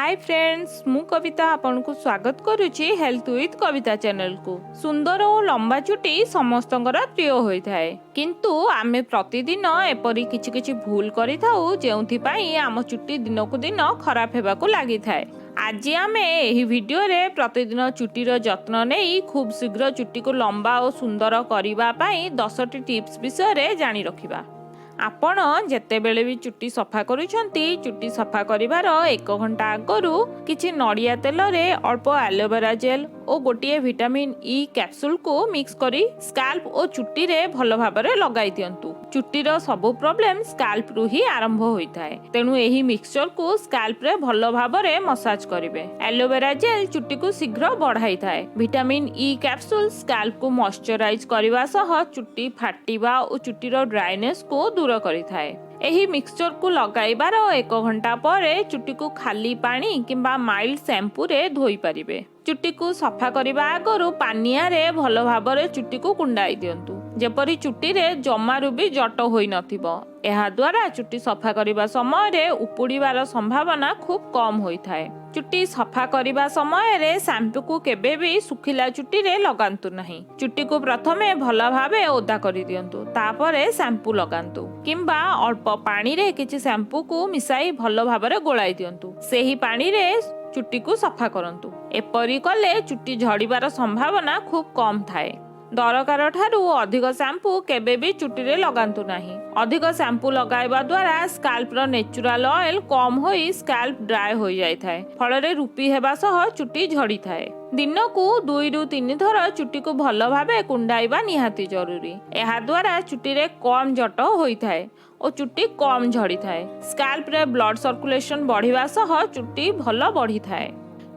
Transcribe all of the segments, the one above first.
High friends, ମୁଁ କବିତା ଆପଣଙ୍କୁ ସ୍ୱାଗତ କରୁଛି ହେଲ୍ଥ ୱିଥ୍ କବିତା ଚ୍ୟାନେଲକୁ। ସୁନ୍ଦର ଓ ଲମ୍ବା ଚୁଟି ସମସ୍ତଙ୍କର ପ୍ରିୟ ହୋଇଥାଏ। କିନ୍ତୁ ଆମେ ପ୍ରତିଦିନ ଏପରି କିଛି କିଛି ଭୁଲ କରିଥାଉ, ଯେଉଁଥିପାଇଁ ଆମ ଚୁଟି ଦିନକୁ ଦିନ ଖରାପ ହେବାକୁ ଲାଗିଥାଏ। ଆଜି ଆମେ ଏହି ଭିଡ଼ିଓରେ ପ୍ରତିଦିନ ଚୁଟିର ଯତ୍ନ ନେଇ ଖୁବ୍ ଶୀଘ୍ର ଚୁଟିକୁ ଲମ୍ବା ଓ ସୁନ୍ଦର କରିବା ପାଇଁ 10ଟି ଟିପ୍ସ ବିଷୟରେ ଜାଣି ରଖିବା। ଆପଣ ଯେତେବେଳେ ବି ଚୁଟି ସଫା କରୁଛନ୍ତି, ଚୁଟି ସଫା କରିବାର ଏକ ଘଣ୍ଟା ଆଗରୁ କିଛି ନଡ଼ିଆ ତେଲରେ ଅଳ୍ପ ଆଲୋଭେରା ଜେଲ୍ ଓ ଗୋଟିଏ ଭିଟାମିନ୍ ଇ କ୍ୟାପସୁଲକୁ ମିକ୍ସ କରି ସ୍କାଲ୍ପ ଓ ଚୁଟିରେ ଭଲ ଭାବରେ ଲଗାଇ ଦିଅନ୍ତୁ। ଚୁଟିର ସବୁ ପ୍ରୋବ୍ଲେମ ସ୍କାଲ୍ପରୁ ହିଁ ଆରମ୍ଭ ହୋଇଥାଏ। ତେଣୁ ଏହି ମିକ୍ସଚରକୁ ସ୍କାଲ୍ପରେ ଭଲ ଭାବରେ ମସାଜ କରିବେ। ଆଲୋଭେରା ଜେଲ୍ ଚୁଟିକୁ ଶୀଘ୍ର ବଢାଇଥାଏ। ଭିଟାମିନ୍ ଇ କ୍ୟାପସୁଲ ସ୍କାଲ୍ପକୁ ମଶ୍ଚରାଇଜ କରିବା ସହ ଚୁଟି ଫାଟିବା ଓ ଚୁଟିର ଡ୍ରାଇନେସକୁ ଦୂର କରିଥାଏ। ଏହି ମିକ୍ସଚରକୁ ଲଗାଇବାର ଏକ ଘଣ୍ଟା ପରେ ଚୁଟିକୁ ଖାଲି ପାଣି କିମ୍ବା ମାଇଲ୍ଡ ଶ୍ୟାମ୍ପୁରେ ଧୋଇ ପାରିବେ। ଚୁଟିକୁ ସଫା କରିବା ଆଗରୁ ପାନିଆରେ ଭଲ ଭାବରେ ଚୁଟିକୁ କୁଣ୍ଡାଇ ଦିଅନ୍ତୁ, ଯେପରି ଚୁଟିରେ ଜମାରୁ ବି ଜଟ ହୋଇନଥିବ। ଏହାଦ୍ୱାରା ଚୁଟି ସଫା କରିବା ସମୟରେ ଉପୁଡ଼ିବାର ସମ୍ଭାବନା ଖୁବ୍ କମ୍ ହୋଇଥାଏ। ଚୁଟି ସଫା କରିବା ସମୟରେ ଶ୍ୟାମ୍ପୁକୁ କେବେ ବି ଶୁଖିଲା ଚୁଟିରେ ଲଗାନ୍ତୁ ନାହିଁ। ଚୁଟିକୁ ପ୍ରଥମେ ଭଲ ଭାବେ ଓଦା କରିଦିଅନ୍ତୁ, ତାପରେ ଶ୍ୟାମ୍ପୁ ଲଗାନ୍ତୁ କିମ୍ବା ଅଳ୍ପ ପାଣିରେ କିଛି ଶ୍ୟାମ୍ପୁକୁ ମିଶାଇ ଭଲ ଭାବରେ ଗୋଳାଇ ଦିଅନ୍ତୁ। ସେହି ପାଣିରେ ଚୁଟିକୁ ସଫା କରନ୍ତୁ। ଏପରି କଲେ ଚୁଟି ଝଡ଼ିବାର ସମ୍ଭାବନା ଖୁବ୍ କମ୍ ଥାଏ। ଦରକାର ଠାରୁ ଅଧିକ ଶ୍ୟାମ୍ପୁ କେବେ ବି ଚୁଟିରେ ଲଗାନ୍ତୁ ନାହିଁ। ଅଧିକ ଶ୍ୟାମ୍ପୁ ଲଗାଇବା ଦ୍ୱାରା ସ୍କାଲ୍ପର ନେଚୁରାଲ ଅଏଲ କମ୍ ହୋଇ ସ୍କାଲ୍ପ ଡ୍ରାଏ ହୋଇଯାଇଥାଏ। ଫଳରେ ରୁପି ହେବା ସହ ଚୁଟି ଝଡ଼ିଥାଏ। ଦିନକୁ 2ରୁ 3 ଥର ଚୁଟିକୁ ଭଲ ଭାବେ କୁଣ୍ଡାଇବା ନିହାତି ଜରୁରୀ। ଏହାଦ୍ୱାରା ଚୁଟିରେ କମ୍ ଜଟ ହୋଇଥାଏ ଓ ଚୁଟି କମ୍ ଝଡ଼ିଥାଏ। ସ୍କାଲ୍ପରେ ବ୍ଲଡ ସର୍କୁଲେସନ ବଢ଼ିବା ସହ ଚୁଟି ଭଲ ବଢ଼ିଥାଏ।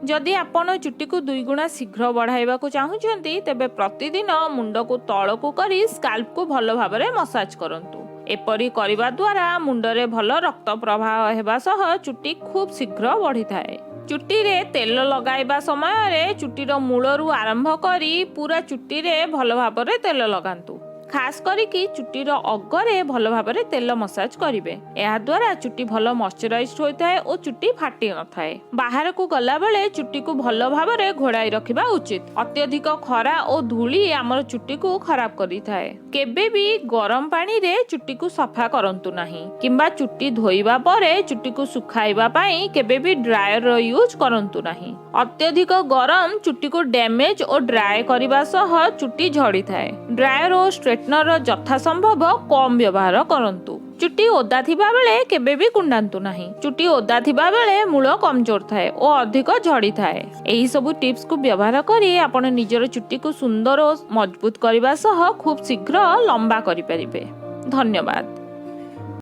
ଯଦି ଆପଣ ଚୁଟିକୁ ଦୁଇଗୁଣା ଶୀଘ୍ର ବଢ଼ାଇବାକୁ ଚାହୁଁଛନ୍ତି, ତେବେ ପ୍ରତିଦିନ ମୁଣ୍ଡକୁ ତଳକୁ କରି ସ୍କାଲ୍ପକୁ ଭଲ ଭାବରେ ମସାଜ କରନ୍ତୁ। ଏପରି କରିବା ଦ୍ୱାରା ମୁଣ୍ଡରେ ଭଲ ରକ୍ତ ପ୍ରବାହ ହେବା ସହ ଚୁଟି ଖୁବ୍ ଶୀଘ୍ର ବଢ଼ିଥାଏ। ଚୁଟିରେ ତେଲ ଲଗାଇବା ସମୟରେ ଚୁଟିର ମୂଳରୁ ଆରମ୍ଭ କରି ପୁରା ଚୁଟିରେ ଭଲ ଭାବରେ ତେଲ ଲଗାନ୍ତୁ। ଖାସ କରିକି ଚୁଟିର ଅଗରେ ଭଲ ଭାବରେ ତେଲ ମସାଜ କରିବେ। ଏହାଦ୍ୱାରା ଚୁଟି ଭଲ ମଶ୍ଚରାଇଜ ହୋଇଥାଏ ଓ ଚୁଟି ଫାଟି ନଥାଏ। ବାହାରକୁ ଗଲାବେଳେ ଚୁଟିକୁ ଭଲ ଭାବରେ ଘୋଡ଼ାଇ ରଖିବା ଉଚିତ। ଅତ୍ୟଧିକ ଖରା ଓ ଧୂଳି ଆମର ଚୁଟିକୁ ଖରାପ କରିଥାଏ। କେବେ ବି ଗରମ ପାଣିରେ ଚୁଟିକୁ ସଫା କରନ୍ତୁ ନାହିଁ କିମ୍ବା ଚୁଟି ଧୋଇବା ପରେ ଚୁଟିକୁ ଶୁଖାଇବା ପାଇଁ କେବେ ବି ଡ୍ରାୟର ୟୁଜ୍ କରନ୍ତୁ ନାହିଁ। ଅତ୍ୟଧିକ ଗରମ ଚୁଟିକୁ ଡ୍ୟାମେଜ ଓ ଡ୍ରାଏ କରିବା ସହ ଚୁଟି ଝଡ଼ିଥାଏ। ଡ୍ରାୟର ଓ ଷ୍ଟ୍ରେଟନର ଯଥା ସମ୍ଭବ କମ୍ ବ୍ୟବହାର କରନ୍ତୁ। ଚୁଟି ଓଦା ଥିବା ବେଳେ କେବେ ବି କୁଣ୍ଡାନ୍ତୁ ନାହିଁ। ଚୁଟି ଓଦା ଥିବା ବେଳେ ମୂଳ କମଜୋର ଥାଏ ଓ ଅଧିକ ଝଡ଼ିଥାଏ। ଏହି ସବୁ ଟିପ୍ସକୁ ବ୍ୟବହାର କରି ଆପଣ ନିଜର ଚୁଟିକୁ ସୁନ୍ଦର ଓ ମଜବୁତ କରିବା ସହ ଖୁବ୍ ଶୀଘ୍ର ଲମ୍ବା କରିପାରିବେ। ଧନ୍ୟବାଦ।